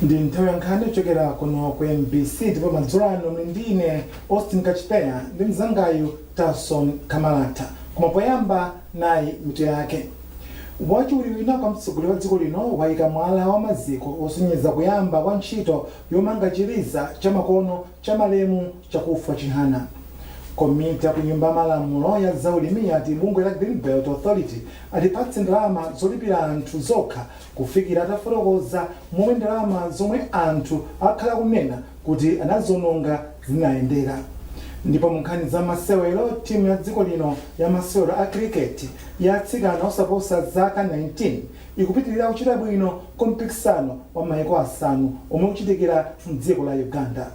Ndi nthawi ya nkhani kuchokera kuno ku MBC, ndipo madzulo ano muli ndi ine Austin Kachipeya ndi mzangayu Tarson Kamalata. Koma poyamba, nayi mitu yake. Wachiwiri wina kwa mtsogoleri wa dziko lino wayika mwala wa maziko osonyeza kuyamba kwa ntchito yomanga chiliza chamakono cha malemu Chakufwa Chihana. Komiti ya ku Nyumba ya Malamulo ya zaulimi yati bungwe la Green Belt Authority alipatse ndalama zolipira anthu zokha kufikira atafotokoza momwe ndalama zomwe anthu akhala kunena kuti anaziononga zinayendera. Ndipo mu nkhani za masewero, timu ya dziko lino ya masewero a cricket ya atsikana osaposa zaka 19 ikupitirira kuchita bwino ku mpikisano wa maiko asanu omwe ukuchitikira mdziko la Uganda.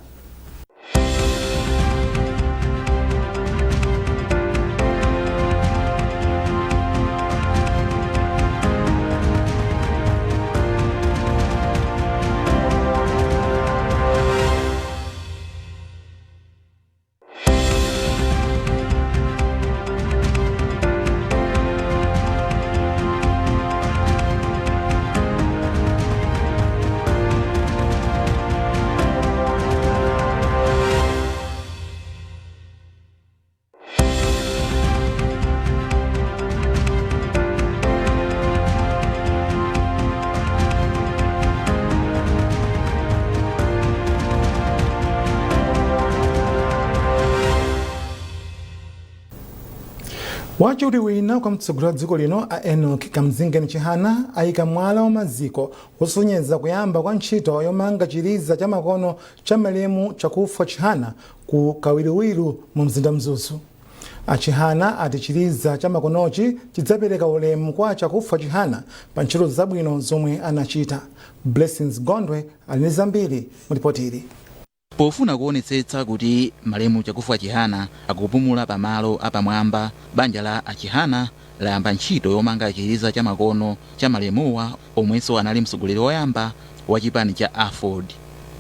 Wachiwiri wina kwa mtsogoleri wa dziko lino a Enoch Kamzingeni Chihana ayika mwala wa maziko wosonyeza kuyamba kwa ntchito yomanga chiliza cha makono cha malemu Chakufwa Chihana ku Kawiriwiri mu mzinda Mzuzu. Achihana ati chiliza cha makonochi chidzapereka ulemu kwa Chakufwa Chihana pa ntchito zabwino zomwe anachita. Blessings Gondwe ali ndi zambiri mu ripoti ili. Pofuna kuonetsetsa kuti malemu Chakufwa Chihana akupumula pamalo apamwamba, banja la Achihana layamba ntchito yomanga chiliza cha makono cha malemuwa, omwenso anali mtsogoleri woyamba wa chipani cha AFORD.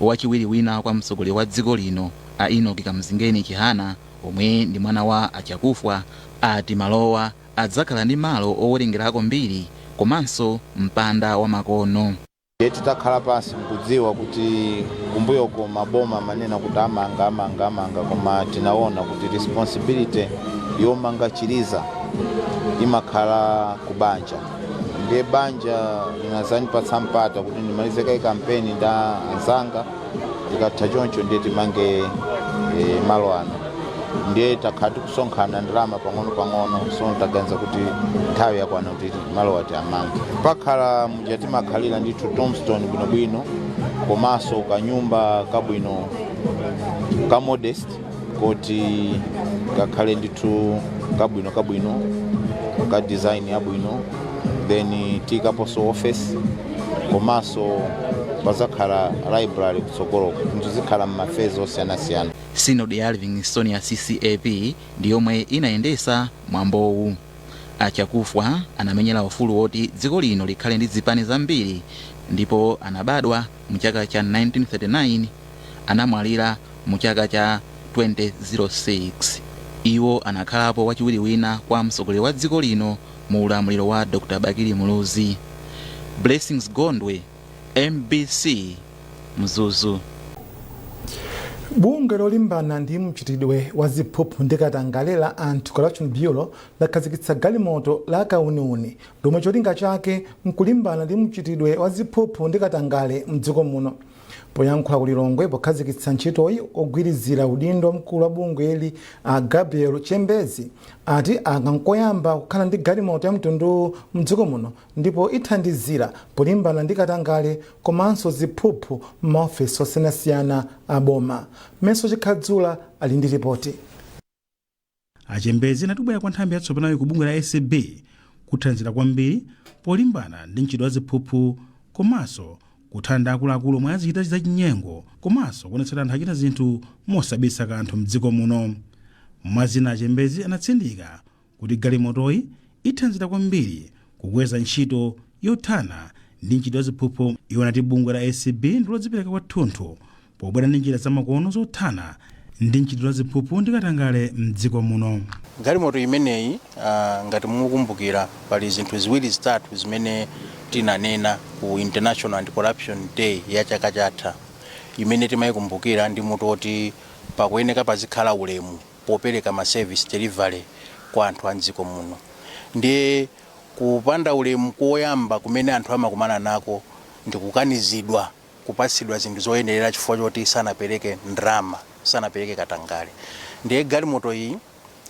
Wachiwiri wina kwa mtsogoleri wa dziko lino a Enoch Kamzingeni Chihana, omwe ndi mwana wa Achakufwa, ati malowa adzakhala ndi malo owerengerako mbiri komanso mpanda wa makono. Ndiye titakhala pansi nkudziwa kuti kumbuyoko maboma amanena kuti amanga, amanga, amanga, koma tinaona kuti responsibility yomanga chiliza imakhala ku banja. Ndiye banja linazandipatsa mpata kuti ndimalize kaye kampeni nda anzanga, tikatha choncho ndiye timange malo ano. Ndiye takhala tikusonkhana ndalama pang'ono pang'ono, so taganiza kuti nthawi yakwana kuti malowa tiamange. Pakhala muja timakhalira ndithu, tombstone bwinobwino, komanso kanyumba kabwino ka modest koti kakhale ndithu kabwino kabwino ka design yabwino, then tiyikaponso office, komanso pazakhala library kutsogoloko. Zinthu zikhala m'ma phase osiyanasiyana. Synod ya Livingstonia CCAP ndi yomwe inayendesa mwambowu. Achakufwa anamenyera ufulu woti dziko lino likhale ndi zipani zambiri ndipo anabadwa mu chaka cha 1939, anamwalira mu chaka cha 2006. Iwo anakhalapo wachiwiri wina kwa mtsogoleri wa dziko lino mu ulamuliro wa Dr Bakili Muluzi. Blessings Gondwe, MBC, Mzuzu. Bungwe lolimbana ndi mchitidwe wa ziphuphu ndi katangale la Anti-Corruption Bureau lakhazikitsa galimoto la kauniuni lomwe cholinga chake nkulimbana ndi mchitidwe wa ziphuphu ndi katangale mdziko muno. Poyankhula ku Lilongwe pokhazikitsa ntchitoyi, ogwirizira udindo mkulu wa bungweli a Gabriel Chembezi ati aka nkoyamba kukhala ndi galimoto ya mtundu mdziko muno ndipo ithandizira polimbana ndi katangale komanso ziphuphu m'maofesi osiyanasiyana a boma. Meso Chikhadzula ali ndi ripoti. Achembezi anati kubwera kwa nthambi yatsopanoyi ku bungwe la ACB kuthandizira kwambiri polimbana ndi mchitidwe wa ziphuphu komanso kuthana ndi akuluakulu omwe azichita zachinyengo komanso kuonetsetsa anthu achita zinthu mosabisa kanthu mdziko muno. Mwazina, Achembezi anatsindika kuti galimotoyi ithandizira kwambiri kukweza ntchito yothana ndi mchitidwe wa ziphuphu. Iwo anati bungwe la ACB ndi lodzipereka kwathunthu pobwera ndi njira zamakono zothana ndi mchitidwe wa ziphuphu ndi katangale mdziko muno. Galimoto imeneyi, ngati mukukumbukira, pali zinthu ziwiri zitatu zimene Tinanena ku International Anti-Corruption Day ya chaka chatha, imene timayikumbukira ndi mutu oti pakuyeneka pazikhala ulemu popereka ma service delivery kwa anthu a mdziko muno. Ndiye kupanda ulemu koyamba kumene anthu amakumana nako ndikukanizidwa kupatsidwa zinthu zoyenerera chifukwa choti sanapereke ndrama, sanapereke katangale. Ndiye galimoto iyi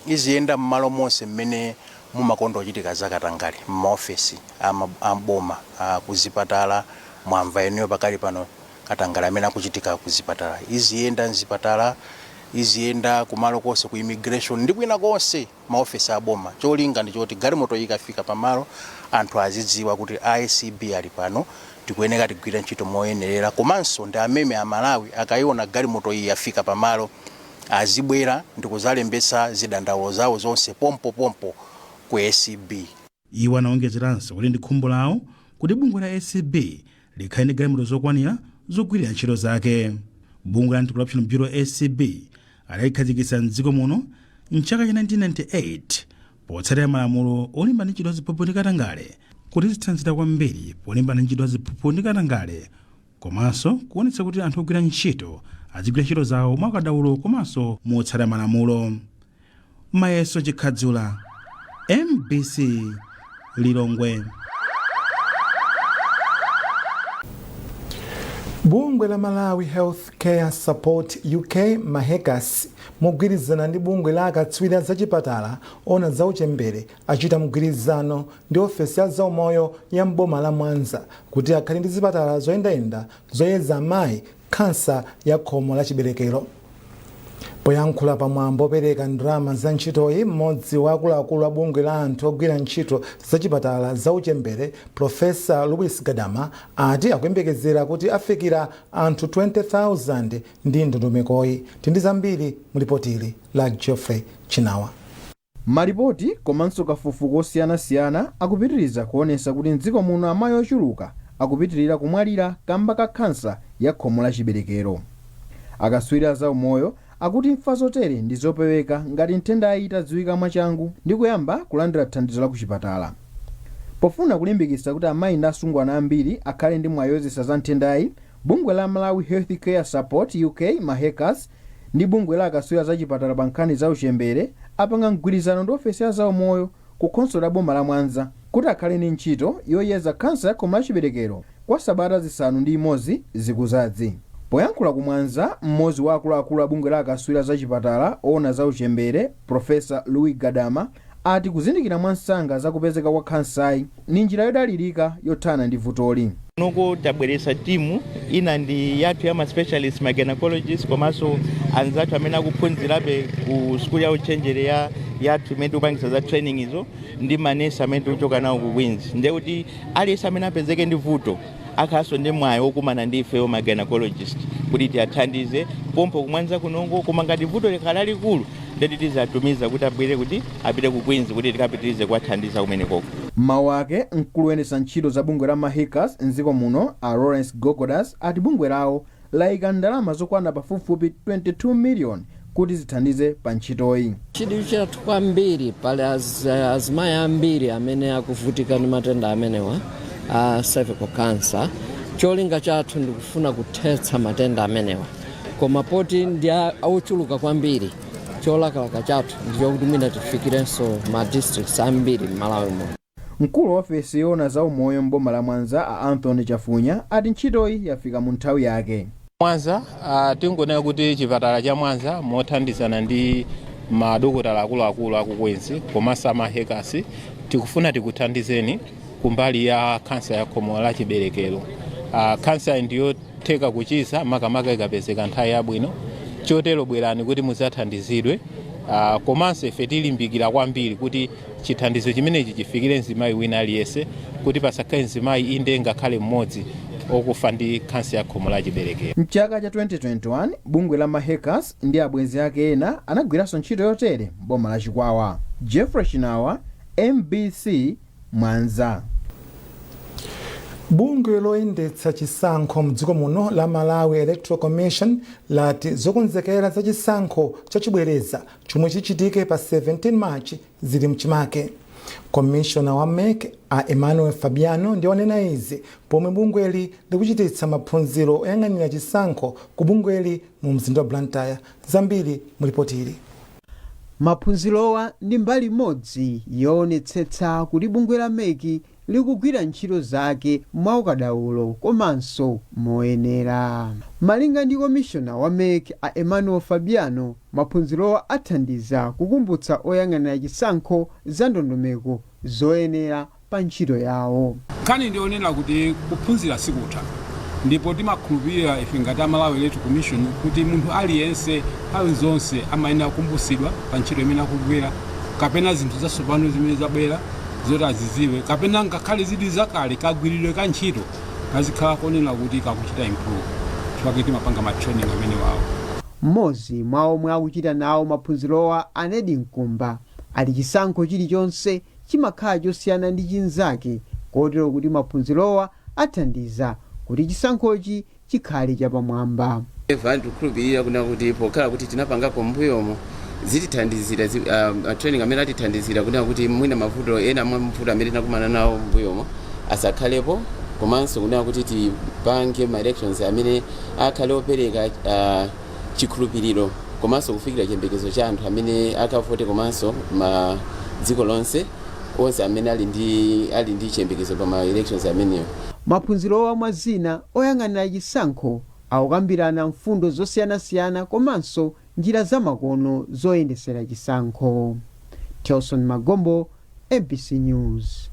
iziyenda m'malo monse mmene mumakonda kuchitika za katangale, m'maofesi amboma, kuzipatala. Mwamva inuyo pakali pano katangale amene akuchitika kuzipatala. Iziyenda mzipatala, iziyenda kumalo konse, ku immigration ndi kwina konse, maofesi aboma. Cholinga ndi choti galimoto ikafika pamalo, anthu azidziwa kuti ACB ali pano, tikuyeneka tigwire ntchito moyenerera. Komanso ndi amene Amalawi akayiona galimoto iyi yafika pamalo, azibwera ndi kuzalembetsa zidandaulo zawo zonse pompopompo ku ACB. Iwo anaonjezeranso kuti ndi khumbo lawo kuti bungwe la ACB likhale ndi galimoto zokwanira zogwirira ntchito zake. Bungwe la Anti-Corruption Bureau, ACB, adalikhazikitsa mdziko muno mchaka cha 1998 potsatira malamulo olimbana ndi ntchito ziphuphu ndi katangale, kuti zithandizira kwambiri polimbana ndi ntchito ziphuphu ndi katangale, komanso kuonetsa kuti anthu ogwira ntchito azigwira ntchito zawo mwakadaulo komanso motsata malamulo. Mayeso Chikhadzula, MBC, Lilongwe. Bungwe la Malawi Health Care Support UK, MAHECAS, mogwirizana ndi bungwe la akatswiri a zachipatala ona zauchembere, achita mgwirizano ndi ofesi ya zaumoyo ya mboma la Mwanza kuti akhale ndi zipatala zoyendayenda zoyeza amayi khansa ya khomo la chiberekero. Poyankhula pamwambo opereka ndalama za ntchitoyi, mmodzi wa akuluakulu a bungwe la anthu ogwira ntchito zachipatala zauchembere, Profesa Louis Gadama, ati akuyembekezera kuti afikira anthu 20,000 ndi ndondomekoyi. Tindi zambiri mulipotili la Geoffrey Chinawa. Malipoti komanso kafukufuku osiyanasiyana akupitiriza kuonesa kuti mdziko muno amayi ochuluka akupitirira kumwalira kamba ka khansa ya khomo la chiberekero. Akatswiri a zaumoyo akuti imfa zotere ndi zopeweka ngati nthendayi itadziwika mwachangu ndi kuyamba kulandira thandizo la kuchipatala. Pofuna kulimbikitsa kuti amayi ndi asungwana ambiri akhale ndi mwayi woyezesa za nthendayi, bungwe la Malawi Health Care Support UK, MAHECAS, ndi bungwe la akatswiri a zachipatala pa nkhani za uchembere apanga mgwirizano ndi ofesi ya zaumoyo ku khonsolo la boma la Mwanza kuti akhale ndi ntchito yoyeza khansa ya khomo la chiberekero kwa sabata 6 zikuzadzi. Poyankhula ku Mwanza, mmodzi wa akuluakulu a bungwe la akatswiri a zachipatala oona za uchembere, Profesa Louis Gadama, ati kuzindikira mwansanga za kupezeka kwa khansayi ni njira yodalirika yothana ndi vutoli. Noko tabweretsa timu ina ndi yathu ya ma specialist, ma gynecologist, komanso anzathu amene akuphunzirabe ku skulu ya uchenjere ya yathu imene tikupangisa za training izo, ndi manesi amene tikuchoka nawo ku Queens. Ndiye kuti aliyense amene apezeke ndi vuto akhalanso ndi mwayi wokumana ndi ifeyo ma gynecologist kuti tiyathandize pompo kumwanza kunongo. Koma ngati vuto likhala lalikulu, ndeti tizatumiza kuti abwere, kuti apite ku Queens kuti tikapitirize kuwathandiza kumenekoko. Mawu ake, mkulu woyendetsa ntchito za bungwe la MAHECAS mdziko muno, a Lawrence Gogodas, ati bungwe lawo layika ndalama zokwana pafupifupi 22 million kuti zithandize pa ntchitoyi. Chidwi chathu kwambiri pali azimayi ambiri amene akuvutika ndi matenda amenewa a cervical cancer. Cholinga chathu ndikufuna kuthetsa matenda amenewa, koma poti ndi ochuluka kwambiri, cholakalaka chathu ndichokuti mwina tifikirenso ma districts ambiri m'Malawi muno. Mkulu wa ofesi yoona za umoyo m'boma la Mwanza, a Anthony Chafunya, ati ntchitoyi yafika mu nthawi yake. Mwanza, tingonena kuti chipatala cha Mwanza mothandizana ndi madokotala akuluakulu aku Queens komanso a MAHECAS, tikufuna tikuthandizeni kumbali ya khansa ya khomo la chiberekero. Khansa ndiyotheka kuchiza, makamaka ikapezeka nthawi yabwino. Chotero bwerani kuti mudzathandizidwe. Komanso ife tilimbikira kwambiri kuti chithandizo chimenechi chifikire mzimayi wina aliyense, kuti pasakhale mzimayi inde ngakhale mmodzi okufa ndi khansa ya khomo la chiberekero. Mchaka cha 2021, bungwe la MAHECAS ndi abwenzi ake ena anagwiranso ntchito yotere m'boma la Chikwawa. Jeffrey Chinawa, MBC, Mwanza. Bungwe loyendetsa chisankho mdziko muno la Malawi Electoral Commission lati zokonzekera za chisankho chachibwereza chomwe chichitike pa 17 March zili mchimake. Komishona wa MEC a Emmanuel Fabiano ndi wanena izi pomwe bungweli likuchititsa maphunziro oyang'anira chisankho ku bungweli mu mzinda wa Blantyre. Zambiri mulipoti ili. Maphunzirowa ndi mbali imodzi yoonetsetsa kuti bungwe la MEC likugwira ntchito zake mwaukadaulo komanso moyenera. Malinga ndi komishona wa MEC a Emmanuel Fabiano, maphunzirowa athandiza kukumbutsa oyang'anira chisankho za ndondomeko zoyenera pa ntchito yawo. Nkhani ndionena kuti kuphunzira sikutha, ndipo timakhulupirira ife ngati a Malawi Electoral Commission kuti munthu aliyense nthawi zonse amayenera kukumbutsidwa pa ntchito imene akugwira, kapena zinthu zatsopano zimene zabwera zoti aziziwe, kapena ngakhale zili zakale, kagwiridwe ka ntchito kazikhala konena kuti kakuchita improve, chifukwa timapanga ma training amene wawo. Mmodzi mwa omwe akuchita nawo maphunzirowa, Anedi Mkumba, ali chisankho chilichonse chimakhala chosiyana ndi chinzake, kotero kuti maphunzirowa athandiza kuti chisankhochi chikhale chapamwamba. Eva, ndikukhulupirira kuna kuti pokhala kuti tinapangako mbuyomo zitithandizira training amene atithandizira kuna kuti mwina mavuto ena mwa mavuto amene tinakumana nawo mbuyomo asakhalepo, komanso kunena kuti tipange ma elections amene akhale opereka chikhulupiriro komanso kufikira chiyembekezo cha anthu amene akavote, komanso ma dziko lonse onse amene ali ndi chiyembekezo pa ma elections amenewo. Maphunzirowa, mwa zina, oyang'anira chisankho akukambirana mfundo zosiyanasiyana komanso njira zamakono zoyendesera chisankho. Telson Magombo, MBC News.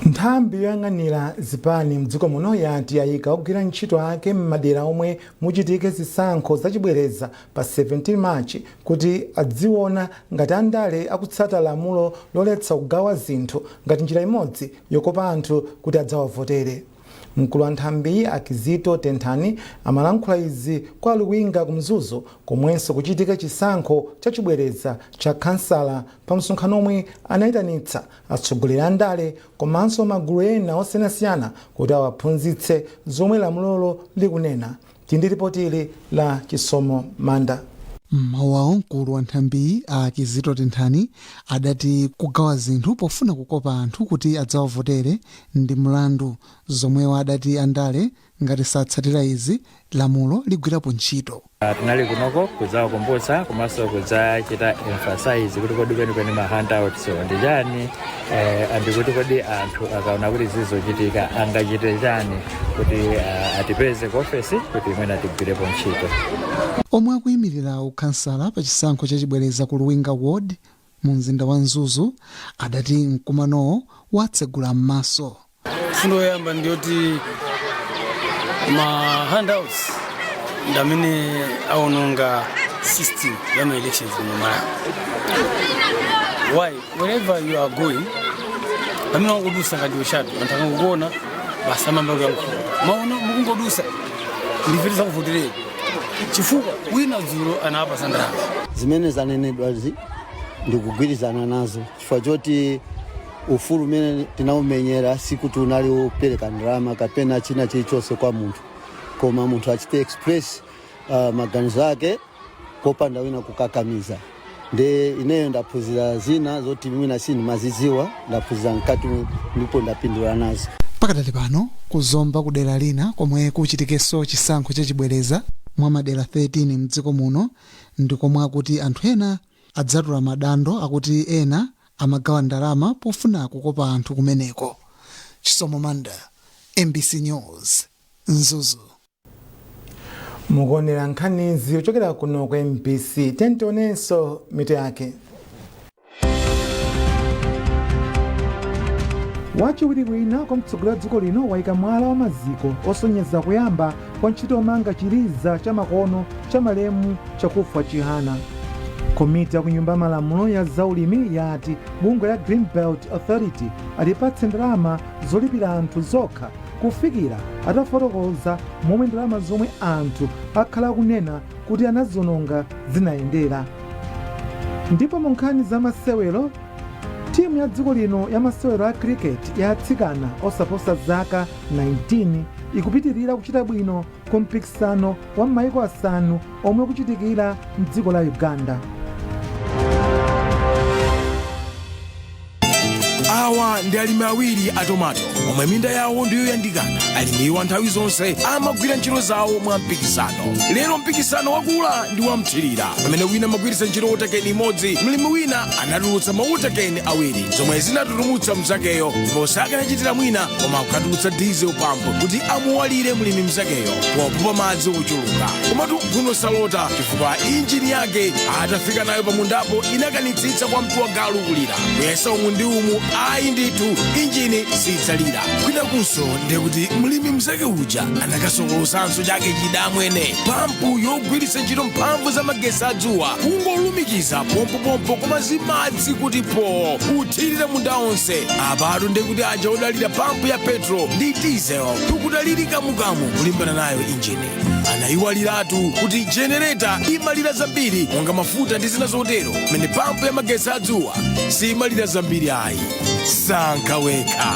Nthambi yoyang'anira zipani mdziko muno yati yayika ogwira ntchito ake m'madera omwe muchitike zisankho zachibwereza pa 17 Machi kuti adziona ngati andale akutsata lamulo loletsa kugawa zinthu ngati njira imodzi yokopa anthu kuti adzawavotere. Mkulu wa nthambiyi, Akizito Tenthani, amalankhula izi kwa Luwinga ku Mzuzu, komwenso kuchitika chisankho chachibwereza cha kansala, pa msonkhano omwe anayitanitsa atsogoleri a ndale komanso magulu ena osiyanasiyana kuti awaphunzitse zomwe lamulolo likunena. Tindi ripoti ili la Chisomo Manda. Mmawu awo, mkulu wa nthambiyi a Kizito Tenthani adati kugawa zinthu pofuna kukopa anthu kuti adzawavotere ndi mlandu, zomwewo adati andale ngati satsatira izi, lamulo ligwirapo ntchito. Tinali kunoko kudzawakumbutsa komanso kudzachita emphasize kuti kodi kwenikweni ma handouts ndi chani, andikuti kodi anthu akaona kuti zizochitika angachite chani kuti atipeze ku ofesi kuti imwene atigwirepo ntchito. Omwe akuyimirira ukhansala pa chisankho chachibwereza ku Luwinga Ward mu mzinda wa Mzuzu adati mkumanowo watsegula m'maso. Fundo yoyamba ndiyoti ma handouts ndi amene aononga system ya ma elections mu Malawi. Why? Wherever you are going, pamene wangodusa ngati ushatu, anthu akangokuona basi amamba kuyankhula, maona mukungodusa, ndife tizakuvotereni, chifukwa wina dzulo anapasa ndalama. Zimene zanenedwazi ndikugwirizana nazo, chifukwa choti ufulu umene tinaumenyera sikuti unali wopereka ndalama kapena china chilichonse kwa munthu, koma munthu achite express maganizo ake popanda wina kukakamiza. Nde ineyo ndaphunzira zina zoti mwina sindimazidziwa, ndaphunzira mkati ndipo ndapindula nazo. Pakadali pano, kuzomba kudera lina komwe kuchitikenso chisankho chachibwereza mwa madera 13 mdziko muno ndi komwe akuti anthu ena adzatula madando akuti ena amagawa ndalama pofuna kukopa anthu kumeneko. Chisomo Manda, MBC News, Mzuzu. Mukuonera nkhanizi kuchokera kuno ku MBC. Tentionenso mitu yake. Wachiwiri wina kwa mtsogoleri wa dziko lino wayika mwala wa maziko osonyeza kuyamba kwa ntchito yomanga chiliza cha makono cha malemu Chakufwa Chihana. Komiti ya ku Nyumba ya Malamulo ya zaulimi yati bungwe la Green Belt Authority alipatse ndalama zolipira anthu zokha kufikira atafotokoza momwe ndalama zomwe anthu akhala akunena kuti anaziononga zinayendera. Ndipo mu nkhani za masewero, timu ya dziko lino ya masewero a cricket ya atsikana osaposa zaka 19 ikupitirira kuchita bwino ku mpikisano wa maiko asanu omwe ukuchitikira mdziko la Uganda. Awa ndi alimi awiri a tomato omwe minda yawo ndiyoyandikana. Alimiwa nthawi zonse amagwira ntchito zawo mwa mpikisano. Lero mpikisano wakula ndi wamthirira. Pamene wina amagwiritsa ntchito water can imodzi, mlimi wina anatulutsa ma water can awiri, zomwe zinatutumutsa mnzakeyo, ndipo sakanachitira mwina koma kukatulutsa diesel pump kuti amuwalire mlimi mnzakeyo popopa madzi ochuluka. Komatu mphuno salota, chifukwa injini yake atafika nayo pamundapo inakanitsitsa kwa mtu wa galu kulira, kuyesa umu ndi umu, ayi ndithu, injini sidzalira. Kwinakunso ndiye kuti mlimi mnzake uja anakasokolosanso chake chidamwene, pampu yogwiritsa ntchito mphamvu za magesi adzuwa, kungolumikiza pompopompo koma zimadzi kuti po uthirira munda onse. Apatu ndiye kuti aja odalira pampu ya petrol ndi diesel tikudaliri kamukamu kulimbana nayo injini. Anayiwaliratu kuti jenereta imalira zambiri monga mafuta ndi zina zotero, pamene pampu ya magesi adzuwa simalira zambiri ayi. Sankha wekha.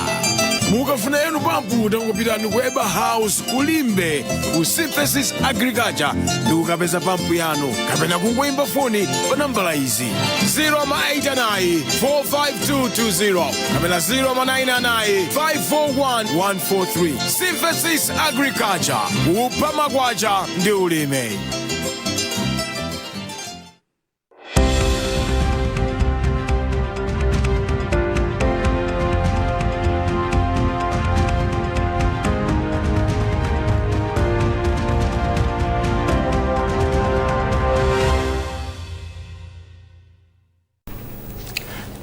Mukafuna yanu pampu, tangopitani ku Eba House kulimbe ku Synthesis Agriculture ndi kukapeza pampu yanu, kapena kungoyimba foni pa nambala izi: 089 45220 kapena 099 541 143. Synthesis Agriculture, kupha makwacha ndi ulimi.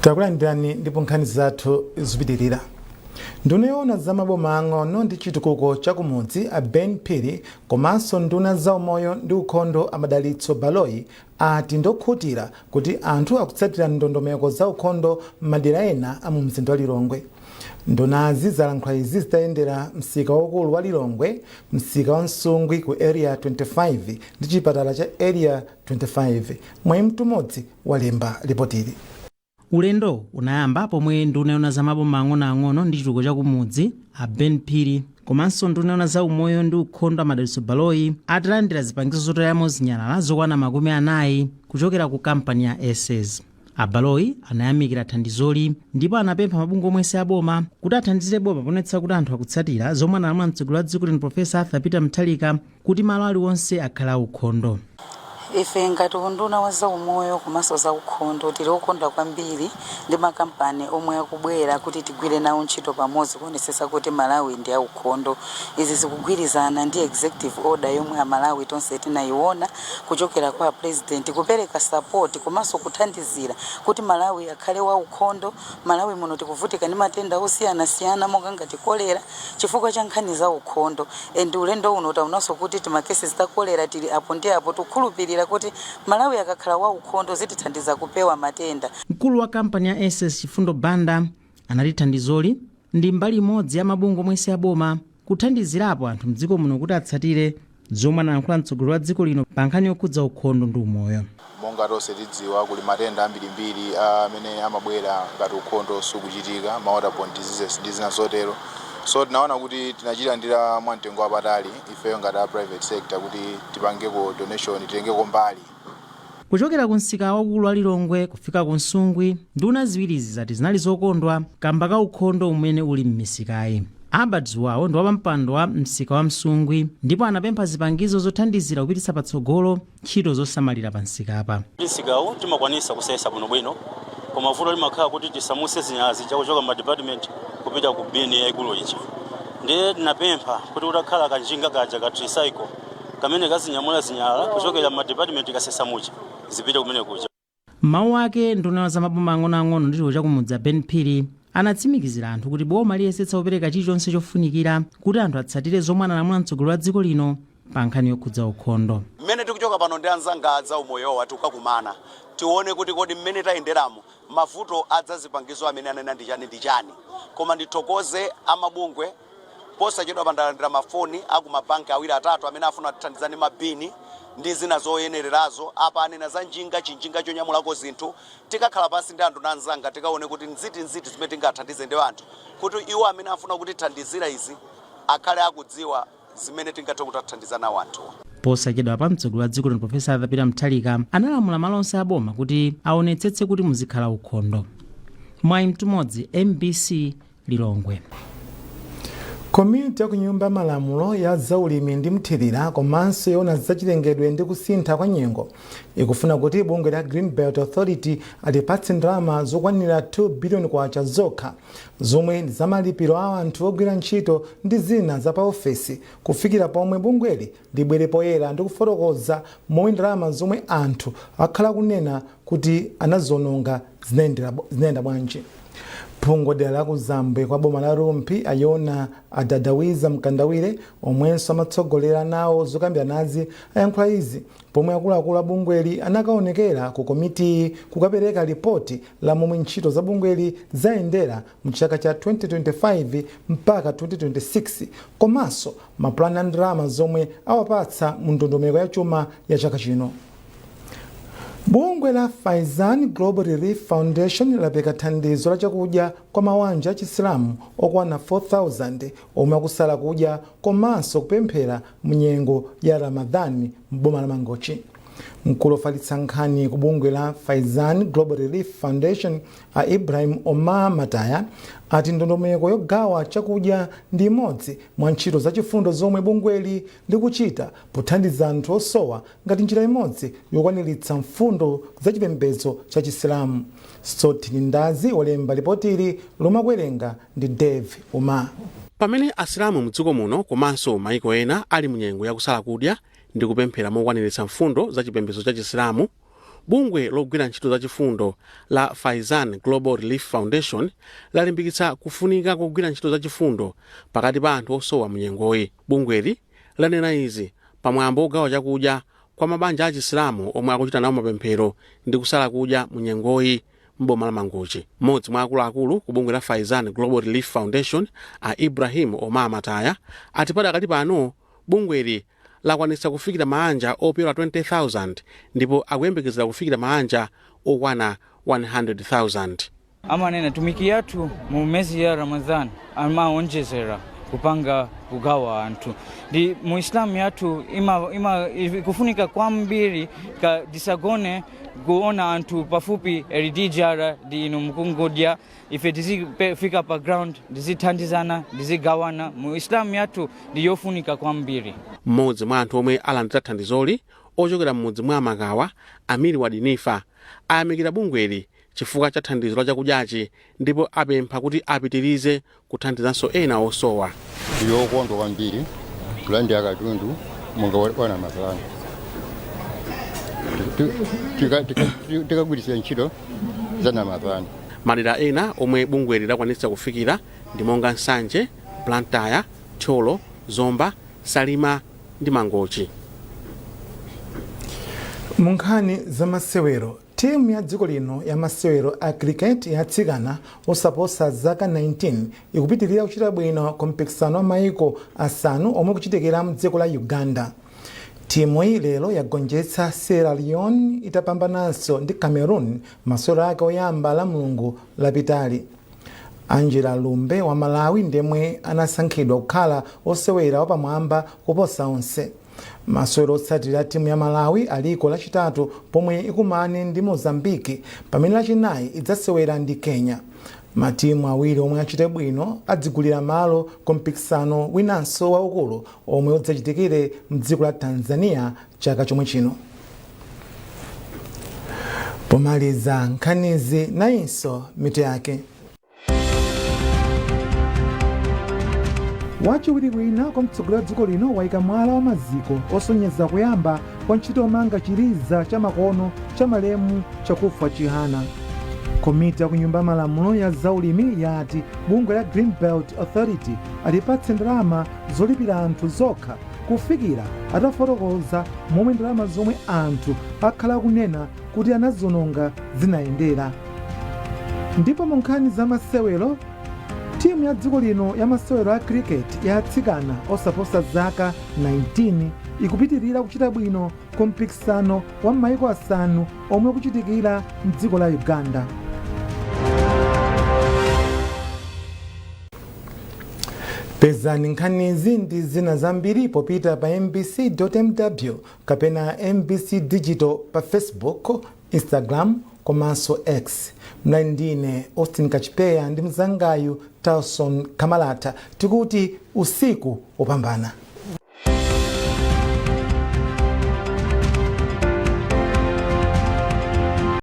Takulandirani ndipo nkhani zathu zipitirira. Nduna yoona za maboma ang'ono ndi chitukuko chakumudzi a Ben Phiri komanso nduna za umoyo ndi ukhondo a Madalitso Baloyi ati ndokhutira kuti anthu akutsatira ndondomeko za ukhondo m'madera ena a mu mzinda wa Lilongwe. Ndunazi zalankhula izi zitayendera msika waukulu wa Lilongwe, msika wa Msungwi ku Area 25 ndi chipatala cha Area 25. Mwayi Mtumodzi walemba ripotili. Ulendo unayamba pomwe nduna yoona za maboma ang'onoang'ono ndi chitukuko chakumudzi a Ben Phiri komanso nduna yoona za umoyo ndi ukhondo a Madalitso Baloyi atalandira zipangizo zotayamo zinyalala zokwana 40 kuchokera ku kampani ya Aces. A Baloyi anayamikira thandizoli ndipo anapempha mabungwe omwe si aboma kuti athandizire boma poonetsetsa kuti anthu akutsatira zomwe analamula mtsogoleri wa dziko lino Profesa Arthur Peter Mutharika kuti malo aliwonse akhale aukhondo. Ife ngati unduna wa zaumoyo komanso zaukhondo tili okondwa kwambiri ndi makampani omwe akubwera kuti tigwire nawo ntchito pamodzi kuonetsetsa kuti Malawi ndi aukhondo. Izi zikugwirizana ndi executive order yomwe Amalawi tonse tinayiona kuchokera kwa president, kupereka support komanso kuthandizira kuti Malawi akhale waukhondo. Malawi muno tikuvutika ndi matenda osiyanasiyana monga ngati kolera chifukwa cha nkhani za ukhondo, and ulendo uno taonanso kuti tima cases ta kolera tili apo ndi apo. Tikukhulupirira kuti Malawi akakhala waukhondo zitithandiza kupewa matenda. Mkulu wa kampani ya Aces Chifundo Banda anati thandizoli ndi mbali imodzi ya mabungwe omwe si aboma kuthandizirapo anthu mdziko muno kuti atsatire zomwe analankhula mtsogoleri wa dziko lino pa nkhani yokhudza ukhondo ndi umoyo. Monga tonse tidziwa, kuli matenda ambirimbiri amene amabwera ngati ukhondo sukuchitika, ma waterborne diseases ndi zina zotero. So tinaona kuti tinachilandira mwamtengo wapatali ifeyo ngati a private sector kuti tipangeko donation, titengeko mbali. Kuchokera ku msika waukulu wa Lilongwe kufika ku Nsungwi, nduna ziwirizi zati zinali zokondwa kamba ka ukhondo umene uli m'misikayi. Albert Zuwawo ndi wapampando wa msika wa Msungwi ndipo anapempha zipangizo zothandizira kupititsa patsogolo ntchito zosamalira pa msikapa. Msikawu timakwanisa kusesa bwinobwino, koma vuto limakhala kuti tisamuse zinyalala zija kuchoka ma department kupita ku bin yaikulu ija. Ndiye tinapempha kuti kutakhala kanjinga kaja ka tricycle kamene kazinyamula zinyalala kuchokera ma department kasesa muja zipite kumene kuja. M'mawu ake, nduna ya zamaboma ang'onoang'ono ndi chitukuko chakumudzi a Ben Phiri anatsimikizira anthu kuti boma liyesetsa kupereka chilichonse chofunikira kuti anthu atsatire zomwe analamula mtsogoleri wa dziko lino pa nkhani yokhudza ukhondo. Mmene tikuchoka pano ndi anzanga a zaumoyowa tikukakumana tione kuti kodi mmene tayenderamo mavuto adzazipangizo amene anena ndi chani ndi chani. Koma ndithokoze amabungwe, posachedwapa ndalandira mafoni aku mabanki awiri atatu amene afuna kutithandiza ndi mabini ndi zina zoyenererazo. Apa anena za njinga, chinjinga chonyamulako zinthu. Tikakhala pansi ndi anduna anzanga tikaone kuti nziti nziti zimene tingathandize ndi anthu kuti iwo amene afuna kutithandizira izi akhale akudziwa zimene tingathe kuthandiza nawo anthuwa. Posachedwapa mtsogoleri wa dziko lino Profesa Arthur Peter Mutharika analamula malo onse a boma kuti aonetsetse kuti muzikhala ukhondo. Mwayi Mtumodzi, MBC, Lilongwe. Komiti ya kunyumba malamulo ya zaulimi ndi mthirira komanso yoona zachilengedwe ndi kusintha kwa nyengo ikufuna kuti bungwe la Green Belt Authority alipatse ndalama zokwanira 2 biliyoni kwacha zokha zomwe ndi zamalipiro a anthu ogwira ntchito ndi zina za pa ofesi, kufikira pomwe bungweli libwere poyera ndi kufotokoza momwe ndalama zomwe anthu akhala kunena kuti anaziononga zinayenda bwanji. Phungu dera la kuzambwe kwa boma la Rumphi, Ayona Adadawiza Mkandawire, omwenso amatsogolera nawo zokambiranazi, ayankhula izi pomwe akuluakulu a bungweli anakaonekera ku komitiyi kukapereka ripoti la momwe ntchito za bungweli zayendera mu chaka cha 2025 mpaka 2026 komanso mapulani a ndalama zomwe awapatsa mu ndondomeko ya chuma ya chaka chino. Bungwe la Faizan Global Relief Foundation lapereka thandizo la chakudya kwa mawanja achisilamu okwana 4000 omwe akusala kudya komanso kupemphera mnyengo ya Ramadhani m'boma la Mangochi. Mkulu ofalitsa nkhani ku bungwe la Faizan Global Relief Foundation, a Ibrahim Omar Mataya, ati ndondomeko yogawa chakudya ndi imodzi mwa ntchito zachifundo zomwe bungweli likuchita pothandiza anthu osowa ngati njira imodzi yokwaniritsa mfundo zachipembedzo cha Chisilamu. Sotini Ndazi olemba lipotili, lomawerenga ndi Dave Umar. Pamene Asilamu mdziko muno komanso maiko ena ali munyengo yakusala kudya ndi kupemphera mokwaniritsa mfundo za chipembedzo cha Chisilamu, bungwe logwira ntchito zachifundo la Faizan Global Relief Foundation lalimbikitsa kufunika kogwira ntchito zachifundo pakati pa anthu osowa munyengoyi. Bungweli lanena izi pamwambo wogawa chakudya kwa mabanja achisilamu omwe akuchita nawo mapemphero ndi kusala kudya munyengoyi m'boma la Mangochi. Mmodzi mwa akuluakulu ku bungwe la Faizan Global Relief Foundation, a Ibrahim Omar Mataya, ati padakali pano bungweli lakwanitsa kufikira maanja opyola 20,000 ndipo akuyembekezera kufikira maanja okwana 100,000. Amanena tumiki yathu mu mezi ya Ramadhan amaonjezera kupanga kugawa anthu ndi mu Islamu yathu ima ikufunika kwambiri ka disagone kuona anthu pafupi elidijara ndi inu mukungodya. Ife tizifika pa ground, tizithandizana, tizigawana. Mu Islamu yathu ndi yofunika kwambiri. Mmodzi mwa anthu omwe alandira thandizoli ochokera m'mudzi mwa Makawa, Amiri Wadinifa, ayamikira bungweli chifukwa cha thandizo la chakudyachi ndipo apempha kuti apitirize kuthandizanso ena osowa. Ndiyokondwa kwambiri kulandira katundu monga wa Ramadhani, tikagwiritsa ntchito za Ramadhani. Madera ena omwe bungweli lakwanitsa kufikira ndi monga Nsanje, Blantyre, Thyolo, Zomba, Salima ndi Mangochi. Mu nkhani za masewero, timu ya dziko lino ya masewero a cricket yatsikana osaposa zaka 19 ikupitirira kuchita bwino ku mpikisano wa maiko asanu omwe kuchitikira mdziko la Uganda. Timu iyi lero yagonjetsa Sierra Leone itapambananso ndi Cameroon masewero ake oyamba la Mulungu lapitali. Angela Lumbe wa Malawi ndemwe anasankhidwa kukhala osewera wapamwamba kuposa onse. Masewero otsatira timu ya Malawi aliko Lachitatu pomwe ikumane ndi Mozambiki, pamene Lachinayi idzasewera ndi Kenya. Matimu awiri omwe achite bwino adzigulira malo ku mpikisano winanso waukulu omwe udzachitikire mdziko la Tanzania chaka chomwe chino. Pomaliza nkhanizi, nayinso mitu yake. Wachiwiri wina kwa mtsogoleri wa dziko lino wayika mwala wa maziko osonyeza kuyamba kwa ntchito yomanga chiliza cha makono cha malemu Chakufwa Chihana. Komiti ya kunyumba ya malamulo ya zaulimi yati bungwe la Green Belt Authority alipatse ndalama zolipira anthu zokha kufikira atafotokoza momwe ndalama zomwe anthu akhala akunena kuti anaziononga zinayendera. Ndipo mu nkhani za masewero, timu ya dziko lino ya masewero a cricket ya atsikana osaposa zaka 19 ikupitirira kuchita bwino ku mpikisano wa maiko asanu omwe ukuchitikira mdziko la Uganda. Pezani nkhanizi ndi zina zambiri popita pa mbc.mw kapena MBC Digital pa Facebook, Instagram. Komanso X. Mnali ndine Austin Kachipeya ndi mzangayu Talson Kamalata. Tikuti usiku wopambana.